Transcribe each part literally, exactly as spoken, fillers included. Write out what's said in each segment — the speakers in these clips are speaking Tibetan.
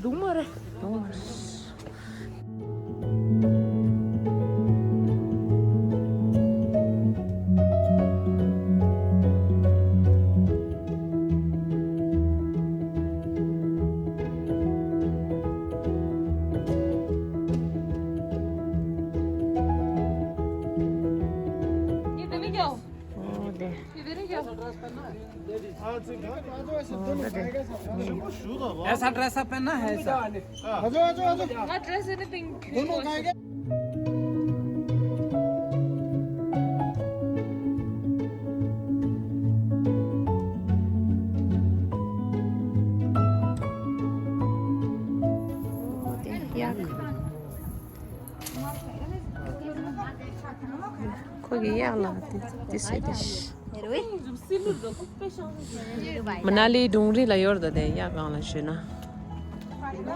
ཡོང་མ་རེད། ཡོང་མ་རེད། ये देने क्या हो? ये देने क्या हो? ऐसा ड्रेसअप पहनना है ऐसा। हाँ, ड्रेस देने पिंक। दोनों का है क्या? ཁོ་གི་གཡག་ལ་དེ་དེ་སུ་དེ། མ་ན་ལི་ཌུང་རི་ལ་ཡོད་ད་དེ་གཡག་གང་ལ་ཞུས་ན།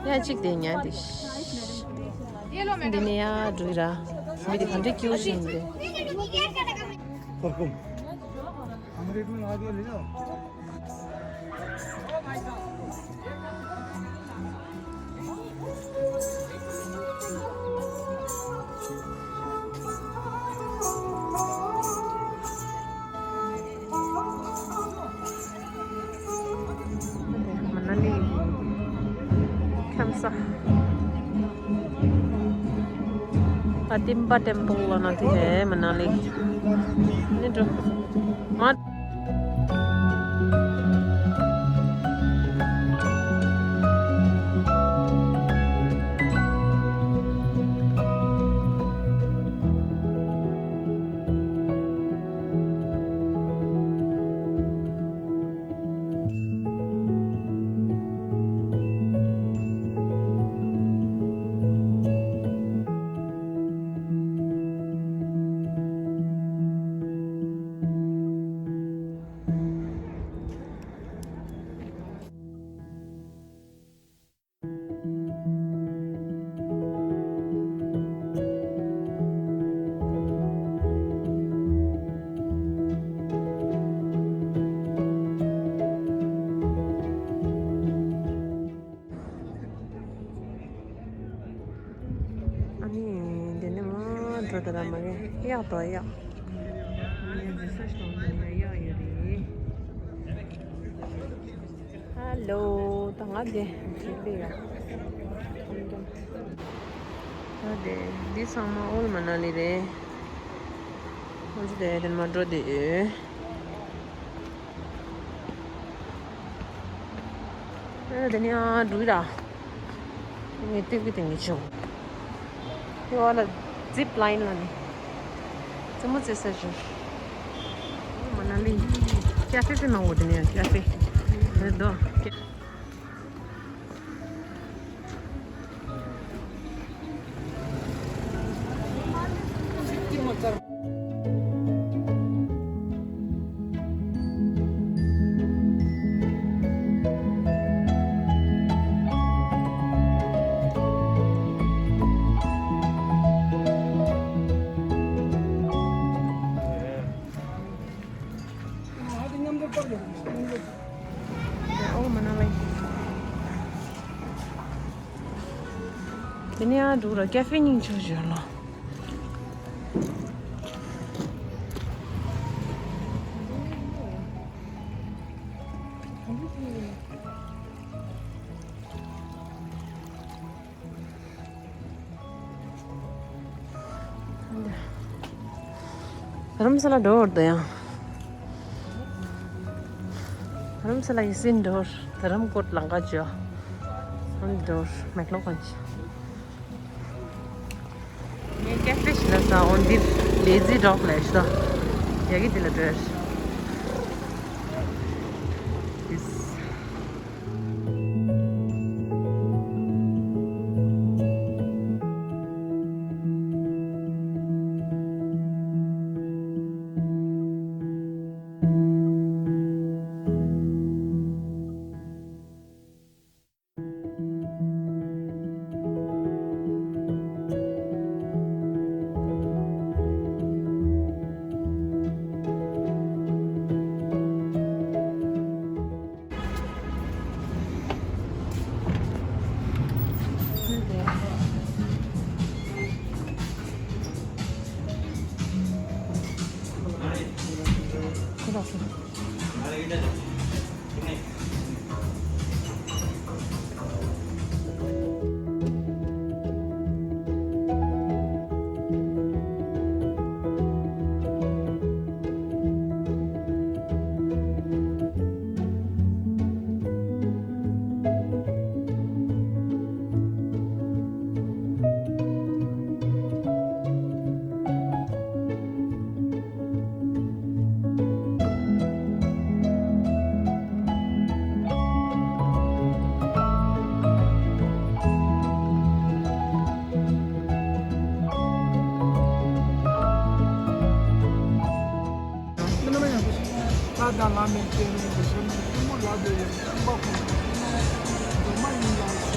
གཡག་གཅིག་དེ་ཉལ་དེ། འདི་ནས་ཡར་འགྲོ་གི་ར། མི་དེ་ག་འདྲ་སྐྱིད་པོ་ཞིག་འདུག་མ་ན་ལི་ཁམས་ས། ཨ་ཏིམ་པ་ཊེམ་པལ་ལ་ན་དེ་མ་ན་ལི་ནི་འགྲོ་མ། ཨ་ནི་འདི་ནས་མར་འགྲོ་ད་ར་མ་རེད། གཡག་འདུག་གཡག་ཨ་ནི་འཛིན་ས་ཞིག་འདི་ནས་གཡག་ཡོད་རེད། ཧ་ལོ། ད་ང་འདི་འགྲིག་པས་ཡ། ད་འདི་འདི་ཚང་མ་ཨོལ་མ་ན་ལི་རེད། ཨོལ་དེ་དེ་མ་འགྲོ་དེ་ཡོད། ཨ་དེ་ནས་ཨ་འགྲོ་གི་ར། ངས་སྟོན་གི་དེ་ངས་བྱུང་། དེ་བ་ལ་ཛིབ་ལ་ཡིན་ལ་ནི། རྩེད་མོ་རྩེ་ས་ཞིག་མ་ན་ལི། ཀ་ཧྥེ་ཧྥེ་མ་འོ་དེ་ནས་ཀ་ཧྥེ། རེད་དོ། ཨོ་མ་ན་ལི། དེ་ནས་ཨ་འགྲོ་ར་ཀ་ཧྥེ་སྙིང་ཆོག་བཞག་ལ། རྡ་རམ་ས་ལ་འགྲོ་བར་དུ་ཡང་། རྡ་རམ་ས་ལ་ཡི་སིན་འགྲོ་བར། རྡ་རམ་ཀོཊ་ལང་ཀ་ཅོ། འགྲོ་བར་མེག་ལོ་ཀོན་ཅི། ངས་ཀ་ཧྥེ་ཞིག་ལ་ས་འོན་ཏེ་ལེ་ཛི་ཌོག་ལས་ཤི་ད། ཡ་གི་དེ་ལ་འགྲོ་ཡ་ཤི།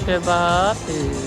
མཆོད་པ་ཕུལ།